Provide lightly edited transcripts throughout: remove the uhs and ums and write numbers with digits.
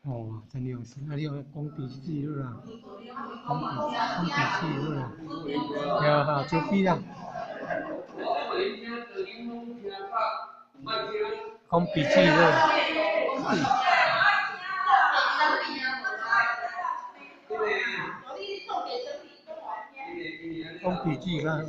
哦，真用心，啊，你用講筆記啦，講筆講筆記啦，呀哈，做筆啦。講筆記啦。講筆記啦。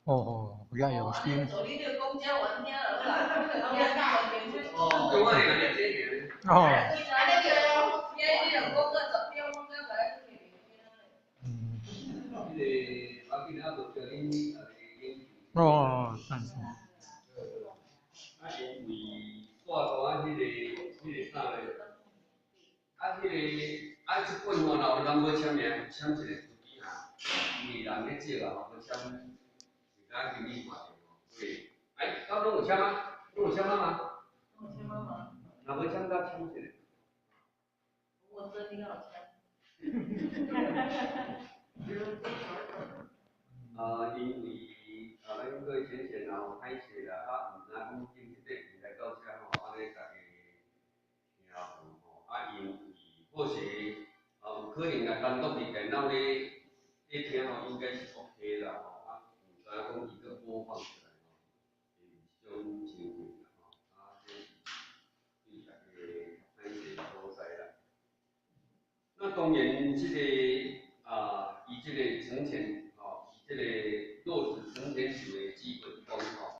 哦哦，比較用心。哦。嗯。哦，贊成。啊，這本吼，若有人無簽名，簽一个書記哈，因為人咧少啊吼，無簽，是咱經理看著吼，對。哎，敢攏有簽啊？攏有簽啊嗎？攏有簽啊嗎？若無簽，才簽一个。我這你敢有簽？啊，因為啊，咱各位淺顯啊，有歹勢啦，啊，毋知影講經這個來到遮吼，按呢大家聽有吼，啊，因為或許啊，有可能啊，單獨佇電腦咧咧聽吼，應該是 OK 啦吼，啊，毋知影講伊閣播放出來吼，會有這種情形啦吼，啊，這是對大家歹勢所在啦。那當然，這個啊，伊這個從前吼，伊這個。